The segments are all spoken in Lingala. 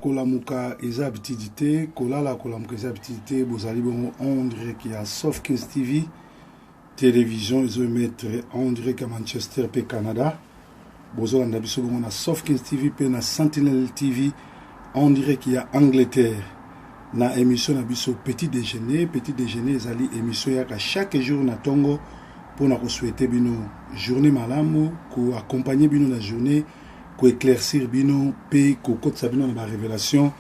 Kolamuka eza habitude te, kolala kolamuka eza habitude te. Bozali bongo en direct ya Soft Kings TV télévision ezo emettre en direct ya Manchester pe Canada. Bozolanda biso bongo na Soft Kings TV pe na Sentinel TV en direct ya Angleterre na émission na biso Petit Déjeuner. Petit Déjeuner ezali émission yaka chaque jour na tongo pona ko souhaiter bino journée malamu, ko accompagner bino na journée, ko éclaircir bino pe kokotisa bino na ba révélation.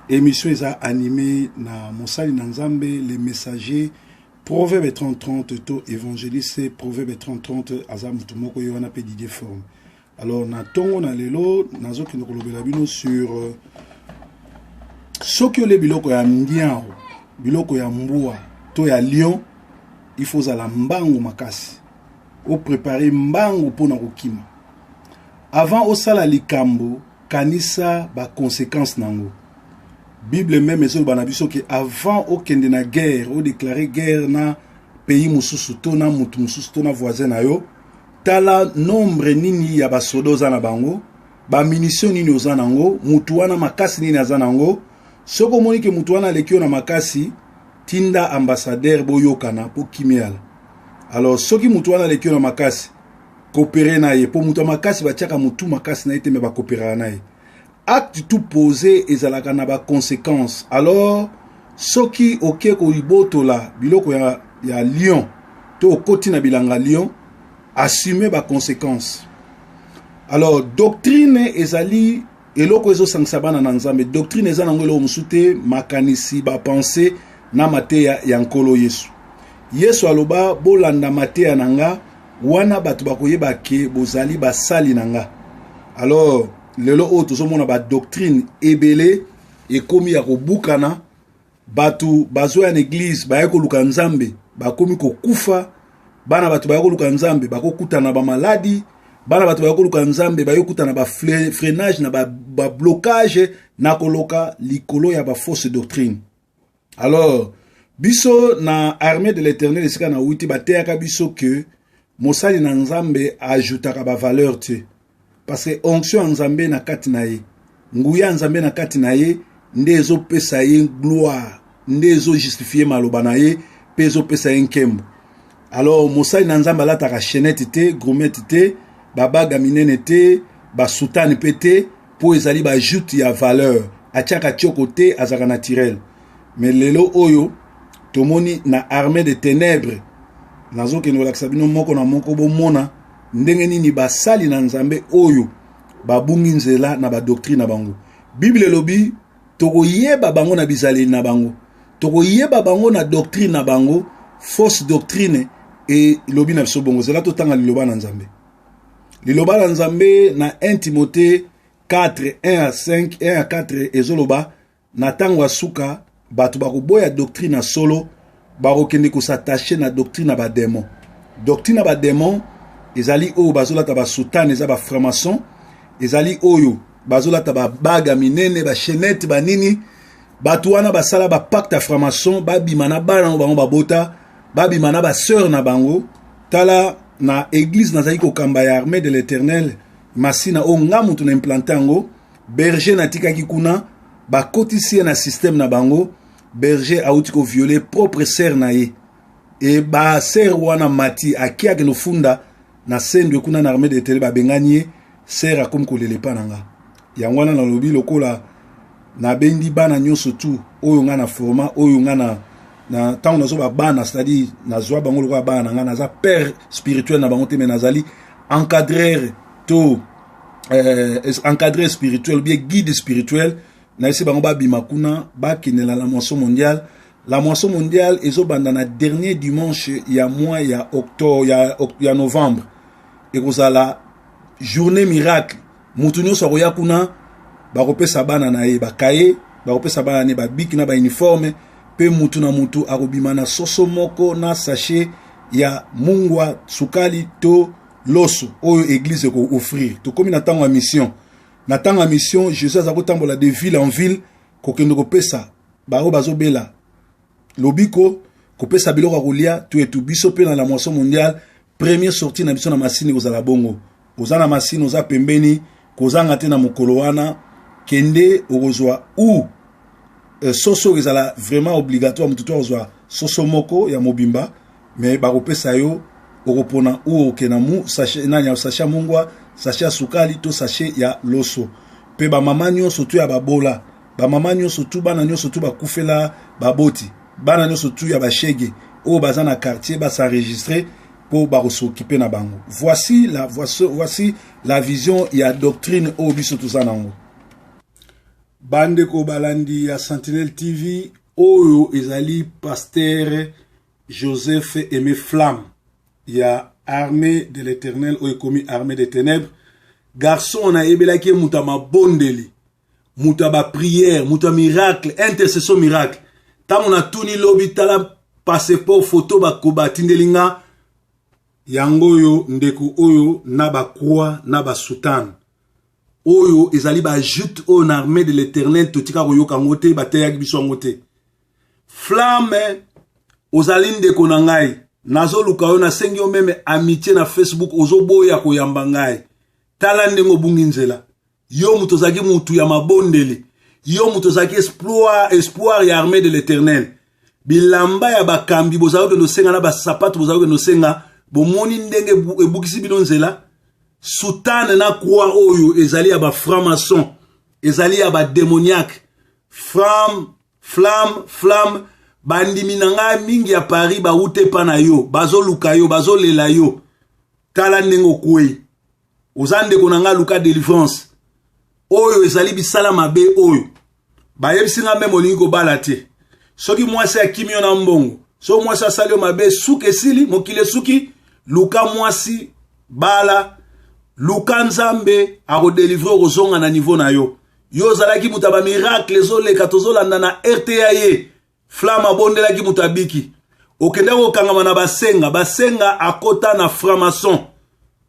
Émission eza animée na mosali na Nzambe, les messagers Proverbe 30-30 to évangéliste Proverbe 30-30 aza mutu moko ye wana pe Didier Forme. Alors na tongo na lelo nazokende kolobela bino sur soki olie biloko ya ndiao, biloko ya mbwa to ya lion, il faut ozala mbangu makasi, oprepare mbangu mpona kokima. Avant osala likambo, kanisa ba conséquences nango. Bible même ezoloba na biso ke avant okende na guerre, odeklare guerre na pays mosusu to na mutu mosusu to na voisin na yo, tala nombre nini ya basoda oza na bango, ba munition nini oza nango, mutu wana makasi nini aza nango. Soki omoni ke mutu wana aleki yo na makasi, tinda ambassadeur boyokana po kimiala. Alors soki mutu wana aleki yo na makasi, coopérer na ye, po mutu ya makasi batiaka mutu makasi na ye te, me bakooperaka na ye. Acte tout posé ezalaka na ba conséquences. Alors soki oke koibotola biloko ya lion to okoti na bilanga lion, assumer ba conséquences. Alors doctrine ezali eloko ezosangisa bana na Nzambe. Doctrine eza nango eloko mosusu te, makanisi, ba pensée na mateya ya Nkolo Yesu. Yesu aloba bolanda mateya na nga, wana bato bakoyeba ke bozali basali na nga. Alors lelo oyo tozomona ba doctrine ebele ekomi ya kobukana, bato bazoya na église baye koluka Nzambe bakomi kokufa, bana bato baye koluka Nzambe bakokutana ba maladi, bana bato baye koluka Nzambe baye kokutana ba freinage na ba blocage na koloka likolo ya ba fausse doctrine. Alors biso na armée de l'Éternel esika na wuti bateyaka biso ke mosali na Nzambe ajoutaka ba valeur te, parce que onction ya Nzambe na kati na ye, nguya ya Nzambe na kati na ye nde ezopesa ye gloire, nde ezojustifie maloba na ye pe ezopesa ye nkembo. Alors mosali na Nzambe alataka chaînette te, gourmette te, babaga minene te, basoutane pe te, po ezali ba ajoute ya valeur. Atiaka tioko te, azalaka naturel. Mais lelo oyo tomoni na armée de ténèbres, nazokende kolakisa bino moko na moko bomona ndenge nini basali na Nzambe oyo babungi nzela na ba doctrine na bango. Bible elobi tokoyeba bango na bizaleli na bango, tokoyeba bango na doctrine na bango. Fausse doctrine elobi na biso bongo. Zela totanga liloba na Nzambe. Liloba na Nzambe na 1 Timothée 4, 1 à 5, 1 à 4 ezoloba na tango ya suka bato bakoboya doctrine ya solo, bakokende kos'attacher na doctrine ya ba démon. Doctrine ya ba démon ezali oyo bazolata ba soutane, eza ba franc-maçon, ezali oyo bazolata ba bague minene, ba chaînette, ba nini. Bato wana basala ba pacte ya franc-maçon, babima na bana oyo bango babota, babima na ba sœur na bango. Tala na église nazali kokamba ya armée de l'Éternel Masina, oyo nga mutu na implanté yango, berger natikaki kuna, bakotisi ye na système na bango. Berger auti ko violer propre sœur na ye, e ba sœur wana mati aki akende kofunda na sendwe kuna na armée de l'Éternel, babengani ye. Sœur akomi kolela epa na nga. Yango wana nalobi lokola nabendi bana nyonso tu oyo nga na format oyo nga na ntango nazoba bana, c'est-à-dire nazwa bango lokola bana na nga, naza père spirituel na bango te, mais nazali encadreur to encadreur spirituel ou bien guide spirituel. Nayesi bango babima kuna bakendela la moisson mondiale. La moisson mondiale ezobanda na dernier dimanche ya mois ya octobre, ya novembre. Ekozala journée miracle. Mutu nyonso akoya kuna, bakopesa bana na ye bakaye, bakopesa bana na ye babiki na bauniforme, pe mutu na mutu akobima na soso moko na sachet ya mungwa, sukali to loso oyo église eko offrir. Tokomi na ntango ya mission. Na ntango ya mission, Jésus aza kotambola de ville en ville, kokende kopesa baoyo bazobela lobiko, kopesa biloko ya kolia tu etu. Biso mpe na la moisson mondiale, première sortie na biso na Masini kozala bongo. Oza na Masini, oza pembeni, kozanga te na mokolo wana. Kende okozwa ou soso ezala vraiment obligatoire, moto to akozwa soso moko ya mobimba, mais bakopesa yo, okopona ou okende mu sachet nani ya sachet ya mungwa, sachet ya sukali to sachet ya loso. Mpe bamama nyonso tu ya babola, bamama nyonso tu, bana nyonso tu bakufela baboti, bana nyonso tu ya bashege oyo baza na quartier, bas'enregistrer mpo bakosokipe na bango. Voici la vision ya doctrine oyo biso toza nango. Bandeko balandi ya Sentinelle TV, oyo ezali pasteur Joseph Aimé Flamme ya Armée de l'Éternel oyo ekomi Armée des Ténèbres. Garçon nayebelaki ye moto ya mabondeli, moto ya baprière, moto ya miracle, intercession miracle. Ntango natuni lobi, tala passeport, photo batindeli nga yango oyo. Ndeko oyo na bacroix na basoutane, oyo ezali bajoute oyo na Armée de l'Éternel totika koyoka yango te, bateyaki biso yango te. Flamme, ozali ndeko na ngai, nazoluka yo, nasengi yo même amitié na Facebook, ozoboya koyamba ngai. Tala ndenge obungi nzela. Yo moto ozalaki motu ya mabondeli, yo moto ozalaki espoir ya Armée de l'Éternel. Bilamba ya bakambi bozalaki kokende osenga, na basapato bozalaki kokende osenga, bomoni ndenge ebukisi bino nzela. Soutane na croix oyo ezali ya bafranc-maçon, ezali ya badémoniaque. Flamme, Flamme, Flamme, bandimi na ngai mingi ya Paris bawute epa na yo, bazoluka yo, bazolela yo. Tala ndenge okwei. Oza ndeko na ngai, luka délivrance. Oyo ezali bisala mabe oyo bayebisi nga. Même olingi kobala te, soki mwasi akimi yo na mbongo, soki mwasi asali yo mabe, suki esili, mokili esuki. Luka mwasi, bala, luka Nzambe, akodélivrer, okozonga na niveau na yo. Yo ozalaki moto ya bamiracle, ezoleka, tozolanda na RTA. Ye Flamme abondelaki moto, abiki. Okendaki kokangama na Basenga, Basenga akota na franc-maçon.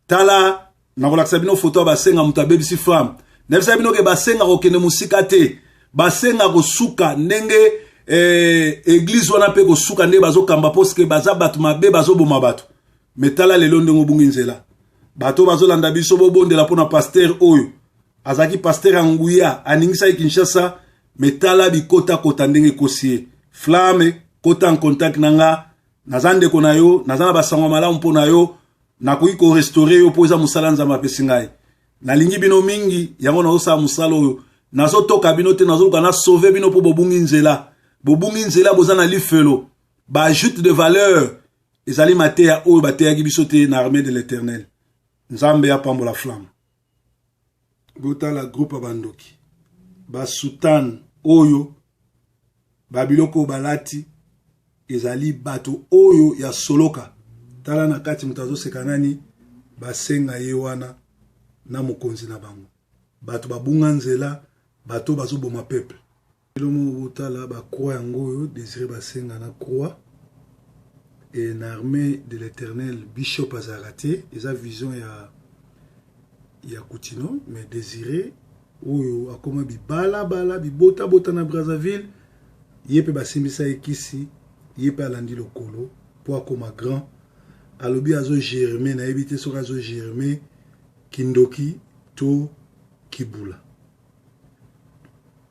Tala, nakolakisa bino foto ya Basenga, moto abebisi Flamme. Nayebisa bino ke Basenga kokende mosika te, Basenga kosuka ndenge église wana mpe kosuka ndenge bazokamba, parce que baza bato mabe, bazoboma bato. Mais tala lelo ndenge obungi nzela. Bato bazolanda biso, bobondela mpona pasteur oyo. Azalaki pasteur ya nguya, aningisaki Kinshasa, mais tala bikotakota ndenge ekosi ye. Flamme, kota en contact na nga, naza ndeko na yo, naza na basango malamu mpo na yo, nakoki korestaurer yo, mpo eza mosala Nzambe apesi ngai. Nalingi bino mingi, yango nazosala mosala oyo. Nazotoka bino te, nazoluka nasauver bino, mpo bobungi nzela, bobungi nzela, boza na lifelo. Bajoute de valeur ezali mateya oyo bateyaki biso te na Armée de l'Éternel. Nzambe apambola Flamme. Botala groupe ya bandoki, basoutane oyo, babiloko oyo balati ezali bato oyo ya soloka. Tala na kati, moto azoseka nani? Basenga ye wana na mokonzi na bango. Bato babunga nzela, bato bazoboma peuple. Elo moko, botala bacroix yango oyo, Désiré Basenga na croix. E na Armée de l'Éternel, bishop azalaka te, eza vision ya Kutino. Mais Désiré oyo akóma bibalabala, bibotabota na Brazzaville, ye mpe basimbisa ye kisi, ye mpe alandi lokolo mpo akóma grand. Alobi azogermer, nayebi te soki azogermer kindoki to kibula.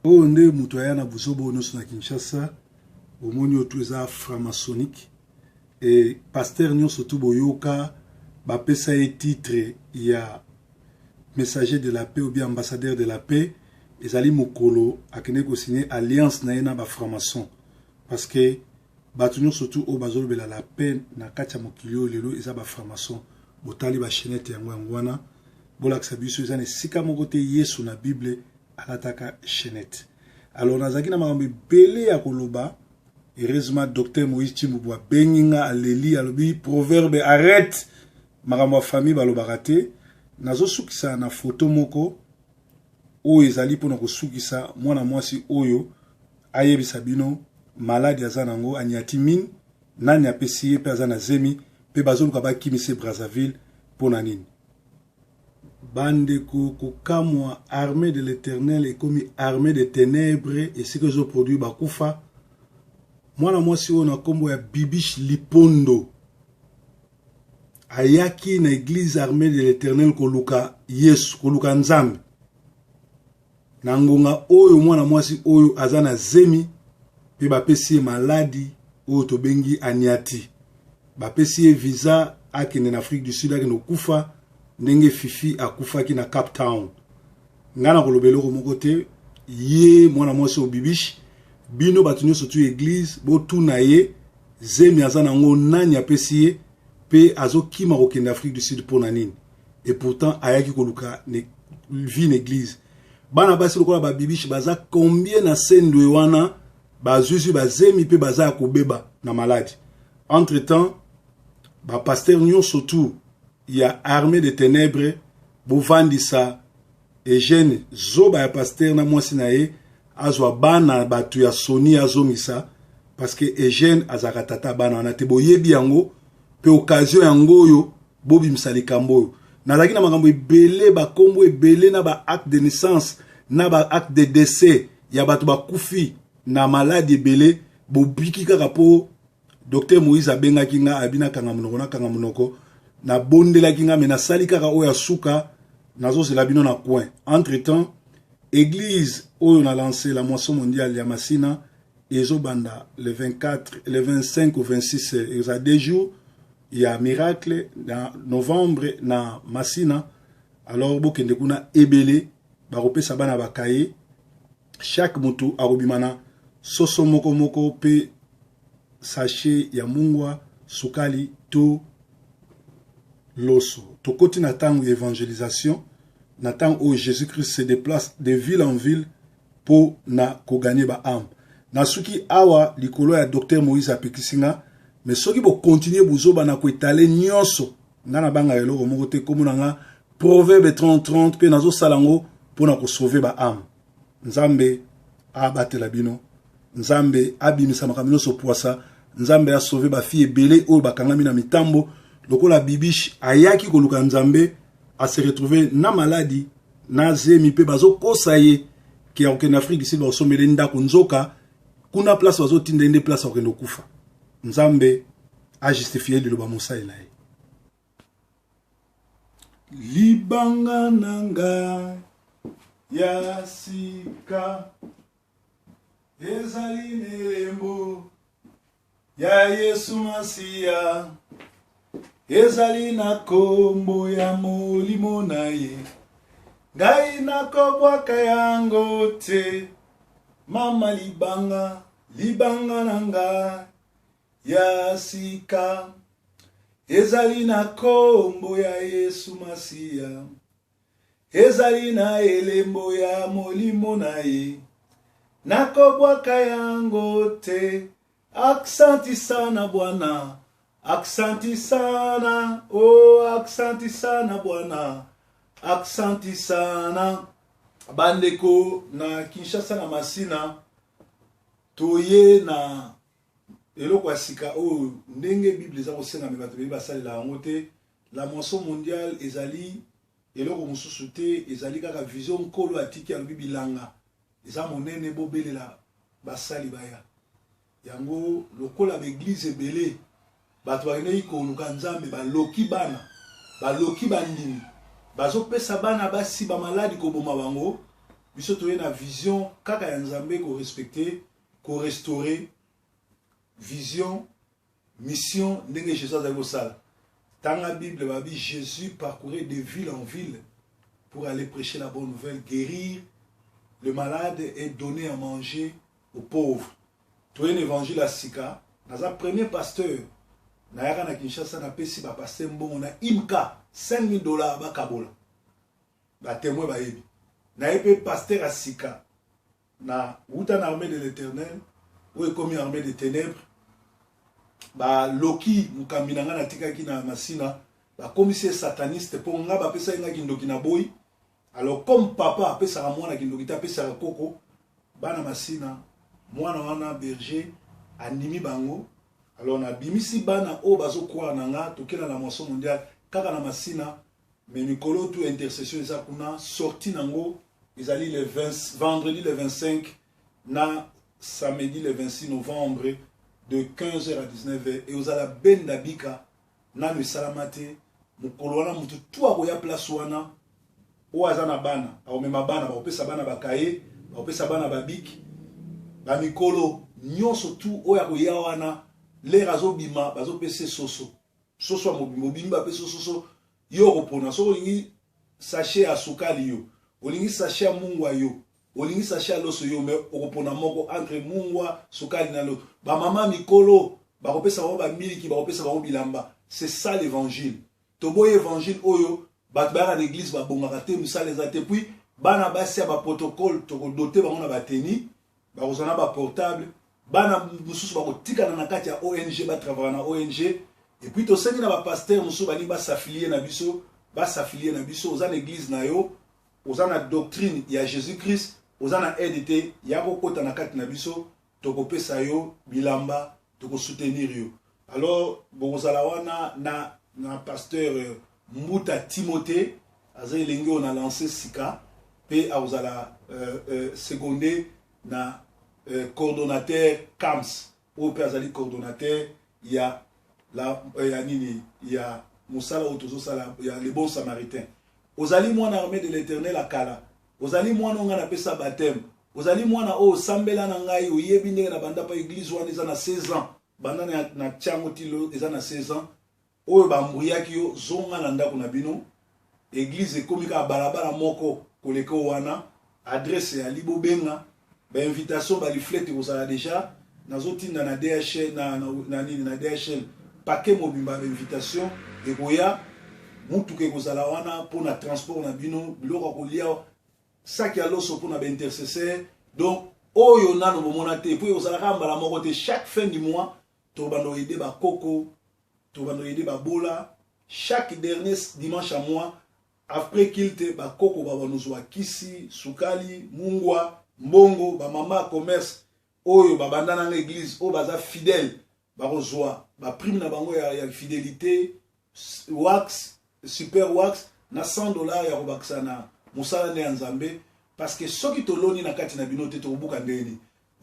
Oyo nde moto aya na buzoba oyo nyonso na Kinshasa. Bomoni, oyo tu eza franc-maçonnique. E pasteur nyonso tu boyoka bapesa ye titre ya messager de la paix ou bien ambassadeur de la paix, ezali mokolo akendeki kosigner alliance na ye na bafranc-maçon, parce que bato nyonso tu oyo bazolobela la paix na kati ya mokili oyo lelo eza bafranc-maçon. Botali bachaînette yango, yango wana bolakisa biso eza na esika moko te Yesu na Bible alataka chaînette. Alors nazalaki na makambo ebele ya koloba. Heureusement, docteur Moïse Chimbubu abengi nga, aleli, alobi: "Proverbe, arrête, makambo ya famille balobaka te." Nazosukisa na foto moko oyo ezali mpona kosukisa. Mwana mwasi oyo ayebisa bino maladi aza nango, aniati mine, nani apesi ye, mpe aza na zemi, mpe bazoluka bakimisa Brazzaville mpo na nini? Bandeko, kokamwa, Armée de l'Éternel ekomi armée de ténèbres, esika ezoproduire bakufa. Mwana mwasi oyo na nkombo ya Bibish Lipondo ayaki na église Armée de l'Éternel koluka Yesu, koluka Nzambe. Na ngonga oyo mwana mwasi oyo aza na zemi mpe bapesi ye maladi oyo tobengi aniati. Bapesi ye visa akende na Afrique du Sud, akende kokufa ndenge Fifi akufaki na Cape Town. Ngai nakoloba eloko moko te. Ye mwana mwasi oyo Bibiche, bino bato nyonso tu eglise botuna ye zemi aza nango nani apesi ye mpe azokima kokende Afrique du Sud mpo na nini? Et pourtant ayaki koluka vie na eglise. Bana basi lokola ba Bibiche baza combien na sendwe wana bazwizwi bazemi mpe baza ya kobeba na maladi. Entre temps ba pasteur nyonso tu ya armée de ténèbres bovandisa Eugène zoba ya pasteur na mwasi na ye azwa bana bato ya soni azongisa parce que Eugène azalaka tata bana wana te, boyebi yango mpe occasion yango oyo bobimisa likambo oyo. Nazalaki na makambo ebele, bakombo ebele na ba acte de naissance na ba acte de décès ya bato bakufi na maladi ebele, bobiki kaka mpo Docteur Moïse abengaki nga abi nakanga monoko, nakanga monoko, nabondelaki nga me nasali kaka oyo ya suka, nazozela bino na coin. Entre temps église oyo na lancé la moisson mondiale ya Masina ezobanda le 24, le 25 au 26, eza 2 jours ya miracle na novembre na Masina. Alors bokende kuna ebele, bakopesa bana bakaye, chaque mutu akobima na soso moko moko pe sachet ya mungwa, sukali to loso. Tokoti na ntango ya evangelisation, na ntango oyo Jésus-Christ se déplace de ville en ville mpo na koganye ba ame. Nasuki awa likolo ya Docteur Moïse apekisi nga, mais soki bokontinue buzoba na koetale nyonso, nga nabangaka eloko moko te. Kombo na nga Proverbe 30-30 mpe nazosala yango mpo na kosauve ba ame. Nzambe abatela bino, Nzambe abimisa makambo nyonso pwasa, Nzambe asauve ba fille ebele oyo bakangami na mitambo lokola Bibiche ayaki koluka Nzambe, a se retrouver na maladi na zemi mpe bazokosa ye ke akokende Afrique du Sud bakosombele ndako, nzoka kuna place bazotinda ye nde place akokende kokufa. Nzambe ajustifie liloba mosali na ye. Libanga na ngai ya sika ezali nelembo ya Yesu Masiya, ezali na kombo ya molimo na ye, ngai nakobwaka yango te. Mama libanga, libanga na ngai ya sika ezali na kombo ya Yesu Masiya, ezali na elembo ya molimo na ye, nakobwaka yango te. Aksanti sana Bwana, aksanti sana, oh aksanti sana Bwana, aksanti sana. Bandeko na Kinshasa na Masina, toye na eloko ya sika oyo ndenge Bible eza kosenga me bato ebele basalela yango te. La moisson mondiale ezali eloko mosusu te, ezali kaka vision Nkolo atiki, alobi bilanga eza monene, bobelela basali baya. Yango lokola ba eglise ebele bato bakendeki koluka Nzambe, baloki bana, baloki bandimi, bazopesa bana basi ba maladi koboma bango. Biso toye na vision kaka ya Nzambe, ko respecter, ko restaurer vision, mission ndenge Jésus azali kosala. Tanga Bible, babi Jésus parcourait de ville en ville pour aller prêcher la bonne nouvelle, guérir le malade et donner à manger aux pauvres. Toye na évangile ya sika, naza premier pasteur nayaka na Kinshasa, napesi ba pasteur mbongo na imka 5000 $ bakabola, ba témoin bayebi. Naye mpe pasteur ya sika na wuta na armée de l'Éternel oyo ekomi armée de ténèbres, baloki mokambi na ngai natikaki na Masina, bakomisi ye sataniste mpo nga bapesaki ngai kindoki na boyi. Alors comme papa apesaka mwana kindoki te, apesaka koko bana Masina, mwana wana berger andimi bango. Alors nabimisi bana oyo bazocroire na nga, tokela na moisson mondiale kaka na Masina. Mais mikolo tu intercession eza kuna, sortie nango ezali le 20, vendredi le 25 na samedi le 26 novembre de 15h à 19h, et ozala benda bika nano esalama te. Mokolo wana motu tu akoya place wana. Oyo aza na bana akomema bana, bakopesa bana bakaye, bakopesa bana babiki, bamikolo nyonso tu oyo akoya wana. Lere azobima, bazopesa soso, soso ya mobimba obimi, bapesi soso. Yo okopona soki olingi sachet ya sukali, yo olingi sachet ya mungwa, yo olingi sachet ya loso, yo me okopona moko entre mungwa, sukali na loso. Bamama mikolo bakopesa bango bamiliki, bakopesa bango bilamba. C'est ça l'évangile. Toboyi évangile oyo bato bayaka na église babongaka te, mosala eza te. Puis bana basi ya baprotocole, tokodoter bango na bateni, bakozwa na baportable. Bana mosusu bakotikana na kati ya ONG, batravailler na ONG. Et puis tosengi na bapasteur mosusu balingi bas'affilier na biso, bas'affilier na biso. Oza na église na yo, oza na doctrine ya Jésus Christ, oza na aide te, ya kokota na kati na biso, tokopesa yo bilamba, tokosoutenir yo. Alors bokozala wana na pasteur Mbuta Timothée, aza elenge oyo na lance sika, mpe akozala seconde na coordonnateur Cams, oyo mpe azali coordonnateur ya nini, ya mosala oyo tozosala ya Le Bon Samaritain. Ozali mwana Armée de l'Éternel akala, ozali mwana oyo ngai napesa baptême, ozali mwana oyo osambela na ngai, oyebi ndenge na banda pa église wana, eza na 16 ans banda na tiango tilo, eza na 16 ans oyo bambuyaki yo. Zonga na ndako na bino, église ekomi kaka balabala moko koleka wana. Adresse ya libobenga, bainvitation, baleaflet ekozala déjà. Nazotinda na DHL, na nini, na DHL, paquet mobimba ya bainvitation ekoya. Mutuka ekozala wana mpona transport na bino, biloko ya kolia, saki ya loso mpona baintercesseur. Donc oyo nano bomona te, po ekozala kaka mbala moko te. Chaque fin du mois tobanda koaider bakoko, tobanda koaider babola. Chaque dernier dimanche ya mois, après culte, bakoko babanozwa kisi, sukali, mungwa, mbongo. Bamama ya commerce oyo babanda nanga église, oyo baza fidèle, bakozwa baprime na bango ya fidélité, wax, super wax na 100 $ ya kobakisa na mosala nde ya Nzambe. Parce que soki toloni na kati na bino te, tokobuka ndeni.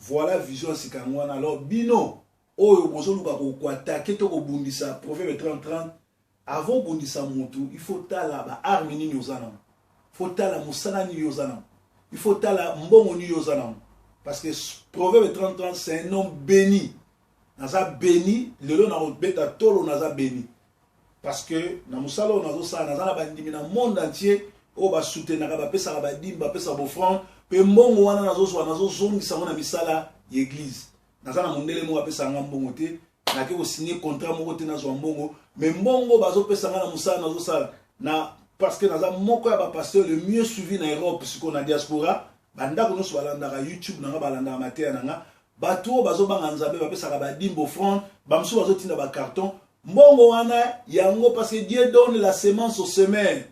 Voilà vision ya sika yango wana. Alors bino oyo bozoluka koattaquer to kobundisa Proverbe 30 30, avant obundisa motu, il faut tala baarme nini oza nango, faut tala mosala nini oza nango, il faut tala mbongo nini oza nango. Parce que Proverbe 30 30, c'est un homme béni. Naza béni lelo, na kobeta tolo, naza béni parce que na mosala oyo nazosala, naza na bandimi na monde entier oyo basoutenaka, bapesaka badîme, bapesaka baoffrande. Mpe mbongo wana nazozwa, nazozongisa yango na misala ya église. Naza na mondele moko apesaka nga mbongo te, nake kosigner contrat moko te nazwa mbongo, mais mbongo bazopesa nga na mosala nazosala na, parce que naza moko ya bapasteur le mieux suivi na Europe sikoyo, na diaspora. Bandako nyonso balandaka YouTube na nga, balandaka mateya na nga. Bato oyo bazobanga Nzambe bapesaka badîme, offrande, bamosusu bazotinda bacarton. Mbongo wana yango, parce que Dieu donne la semence au semeur.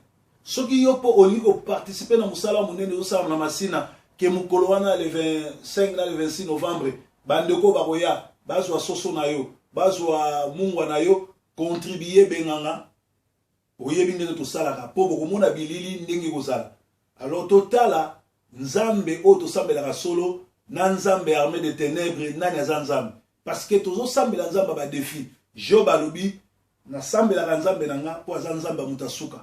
Soki yo mpo olingi koparticiper na mosala monene ezosalama na Masina, ke mokolo wana le 25 na le 26 novembre, bandeko bakoya, bazwa soso na yo, bazwa mungwa na yo, contribue, benganga, oyebi ndenge tosalaka mpo bokomona bilili ndenge ekozala. Alors totala Nzambe oyo tosambelaka solo na Nzambe armée de ténèbres, nani aza Nzambe? Parce que tozosambela Nzambe ya badéfi. Job alobi: "Nasambelaka Nzambe na nga mpo aza Nzambe ya moto asuka,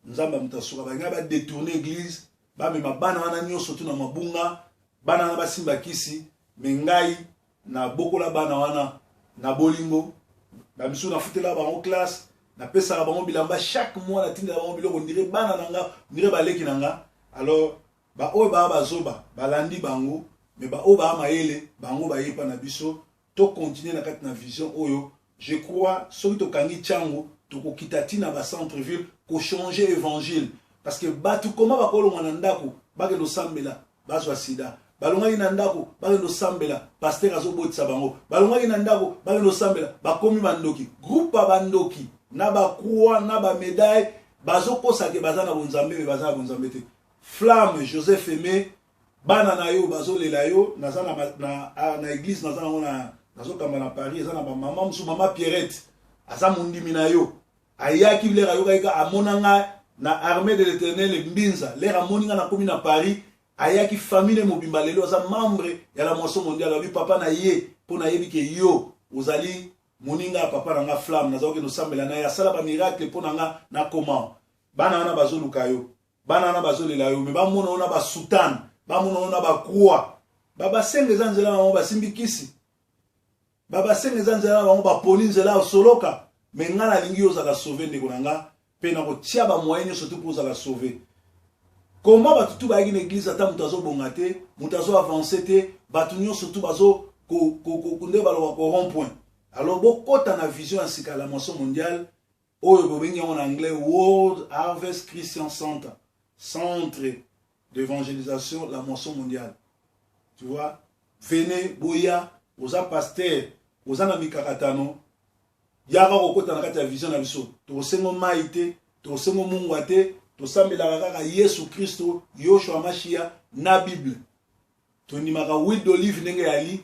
Nzambe ya moto asuka." Balingai badétourner église, bamema bana wana nyonso tu na mabunga, bana wana basimba kisi. Me ngai nabokola bana wana na bolingo. Bamisusu nafutela bango classe, napesaka bango bilamba chaque mois, natindela bango biloko, ndire bana na nga, ndire baleki na nga. Alors baoyo baa bazoba balandi bango, me baoyo baa mayele, bango bayepa na biso. Tocontinuer na kati na vision oyo. Je crois soki tokangi ntiango, tokokita ntina bacentre ville kochanger évangile. Parce que bato koma bakolongwa na ndako, bakende osambela, bazwa sida. Balongaki na ndako, bakende osambela, pasteur azobotisa bango. Balongaki na ndako, bakende osambela, bakomi bandoki, groupe ya bandoki na bacroix na bamédaille. Bazokosake baza na bonzambe, me baza na bonzambe te. Flamme Joseph Aimé, bana na yo bazolela yo. Naza na église, naza nango, nazokamba na Paris, eza na bamama mosusu. Mama Pierrette aza mondimi na yo. Ayaki lere ayokaki ka amona nga na Armée de l'Éternel Mbinza. Lere amoni nga nakomi na Paris, ayaki, famille mobimba. Lelo aza membre ya la Moisson mondiale. Abi papa na ye mpo nayebi ke yo ozali moninga ya papa na nga Flamme. Naza kokende osambela na ye, asala bamiracle mpo na nga. Nakoma bana wana bazoluka yo. Bana wana bazolela yo, me bamona yo na basoutane, bamona yo na bacroix. Babasenga eza nzela na bango, basimbi kisi. Babasenga eza nzela na bango, baponi nzela ya soloka. Me nga nalingi yo ozala sauve, ndeko na nga, mpe nakotia bamoyen nyonso tu mpo ozala sauve. Koma bato tu bayaki na eglise, ata moto azobonga te, moto azo avance te, bato nyonso tu bazo nde baloba ko rond point. Alors bokota na vision ya sika la moisson mondiale, oyo bobengi yango na anglais World Harvest Christian Center, centre d'évangélisation la moisson mondiale. Tu vois, venez, boya. Oza pasteur, oza na mikakatano, yaka kokota na kati ya vision na biso. Tokosengo mai te, tokosengo mungwa te, tosambelaka kaka Yesu Kristo, Yoshua Mashia na Bible. Tondimaka huile d'olive ndenge yali.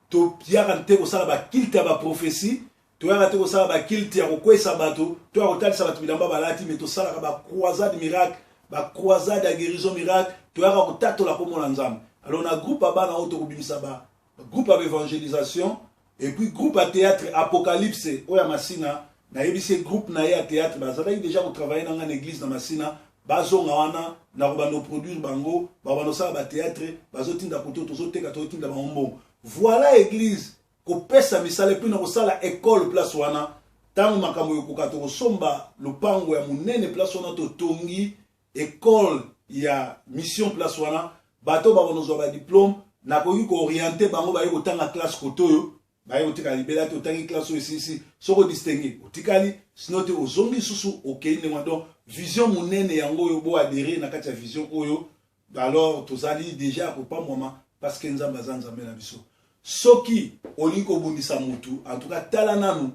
Toyaka te kosala bakilte ya baprofesi, toyaka te kosala bakilte ya kokwesa bato to ya kotalisa bato bilamba balati, me tosalaka bacroisade miracle, bacroisade ya guérison miracle. Toyaka kotatola komona Nzambe. Alors na groupe ya bana oyo, tokobimisa ba groupe ya évangélisation et puis groupe ya théâtre Apocalypse oyo ya Masina. Nayebisi groupe na ye ya théâtre, bazalaki déjà kotravaille na nga na église na Masina, bazonga wana na kobanda koproduire bango, bakobanda kosala bathéâtre, bazotinda koto, tozoteka, tozotinda bango mbongo. Voilà, église kopesa misala, et puis na kosala école place wana. Ntango makambo ekoka, tokosomba lopango ya monene place wana, totongi école ya mission place wana. Bato bakonozwa badiplôme, nakoki koorienter bango, baye kotanga classe kote oyo, baye kotikala libela te. Otangi classe oyo, esisi, soki odistingue, otikali, sinon te, ozongi lisusu, okei ndenge wana. Donc vision monene yango oyo, boadhérer na kati ya vision oyo. Alors tozali déjà ya kopambwama, parce que Nzambe aza Nzambe na biso. Soki olingi kobundisa mutu, en tout cas tala nanu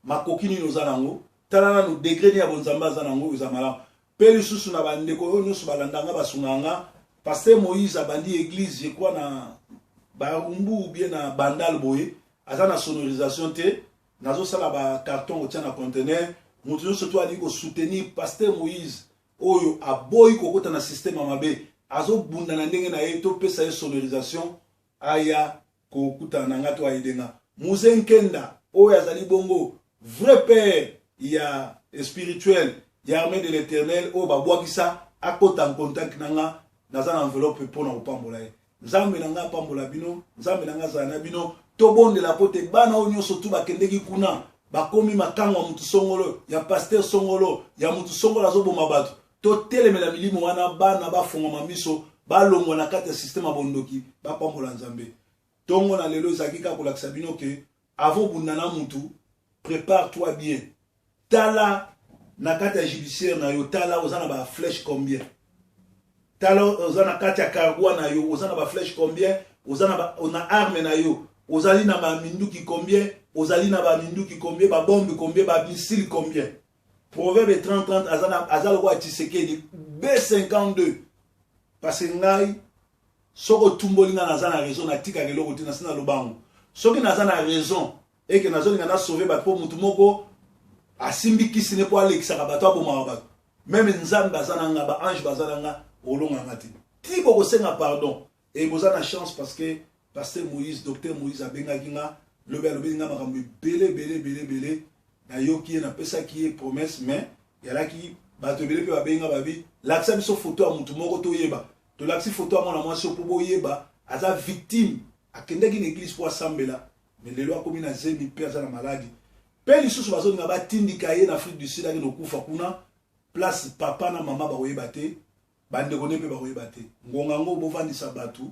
makoki nini oza nango, tala nanu degré nini ya bonzambe aza nango, eza malamu. Mpe lisusu na bandeko oyo nyonso balandanga, basungaka nga, pasteur Moïse abandi église, je crois na Barumbu ou bien na Bandal boye, aza na sonorisation te. Nazosala bacarton kotia na conteneur. Moto nyonso to alingi kosoutenir pasteur Moïse oyo aboyi kokota na système ya mabe, azobunda na ndenge na ye, topesa ye sonorisation, aya kokutana na nga to ayede nga. Muze Nkenda oyo azali bongo vrai père ya spirituel ya Armée de l'Éternel oyo babwakisa, akota en contact na nga, naza na enveloppe mpona kopambola ye. Nzambe na nga apambola bino, Nzambe na nga azala na bino. Tobondela po te bana oyo nyonso tu bakendeki kuna bakomi makango ya mutu songolo, ya pasteur songolo, ya mutu songolo azoboma bato. Totelemela milimo wana, bana bafungwama miso, balongwa na kati ya système ya bondoki, bapambola Nzambe. Ntongo na lelo ezalaki kaka kolakisa bino ke avant obunda na mutu, prépare toi bien. Tala na kati ya judiciaire na yo, tala oza na baflèche combien, tala oza na kati ya carquois na yo, oza na baflèche combien, oza na arme na yo, ozali na baminduki combien, ozali na baminduki combien, babombe combien, bamissile combien. Proverbe 30 30, aza lokola Tshisekedi B52, parce que ngai soki otumboli ngai, naza na raison, natikaka eloko te, nasi na lobango. Soki naza na raison eke nazolinga nasauve bato, mpo motu moko asimbi kisi ne mpo alekisaka bato, abomaka bato, même Nzambe aza na nga, baange baza na nga, olonganga te ti bokosenga pardon. E boza na chance, parce que pasteur Moïse, docteur Moïse abengaki nga lobi, alobeli nga makambo ebele ebele ebele ebele. Nayoki ye, napesaki ye promesse, mais yalaki bato ebele mpe babenga, babi lakisa biso foto ya motu moko toyeba. Tolakisi foto ya mwana mwasi mpo boyeba aza victime. Akendaki na église mpo asambela, mais lelo akomi na zemi mpe aza na maladi. Mpe lisusu bazolinga batindika ye na Afrique du Sud, akende kokufa kuna, place papa na mama bakoyeba te, bandeko ne mpe bakoyeba te. Ngonga yango bovandisa bato,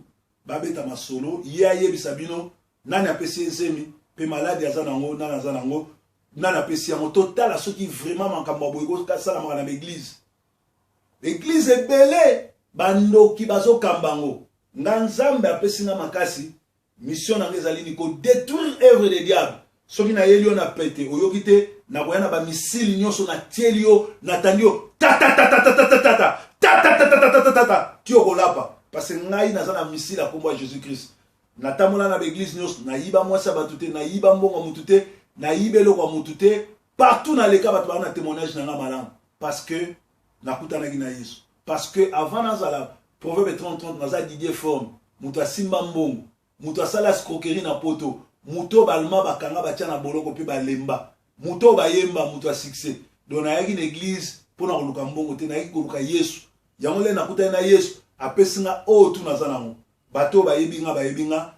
babeta masolo, ye ayebisa bino nani apesi ye zemi mpe maladi aza nango, nani aza nango, nani apesi yango. Totala soki vraiment makambo ya boye kosalamaka na baeglise. Eglise ebele bandoki bazokamba yango. Nga Nzambe apesi nga makasi, mission na nga ezali ni kodétruire œuvre de diable. Soki nayeli yo na pete, oyoki te, nakoya na bamisile nyonso, natieli yo, natandi yo tatatatatatatatata tatatatatata ti okolapa, parce que ngai naza na missile ya nkombo ya Jésus Christ. Natambola na baeglise nyonso, nayiba mwasi ya bato te, nayiba mbongo ya mutu te, nayiba eloko ya mutu te. Partout naleka, bato baa na témoignage na nga malamu, parce que nakutanaki na Yesu. Parce que avant nazala Proverbe 30 30, naza Didier Forme, moto asimba mbongo, moto asala escroquerie na Poto, moto oyo balma bakanga, batia na boloko mpe balemba, moto oyo bayemba, moto ya succès. Donc nayaki na église mpona koluka mbongo te, nayaki koluka Yesu. Yango nde nakutani na Yesu, apesi nga oyo tu naza nango. Bato oyo bayebi nga, bayebi nga.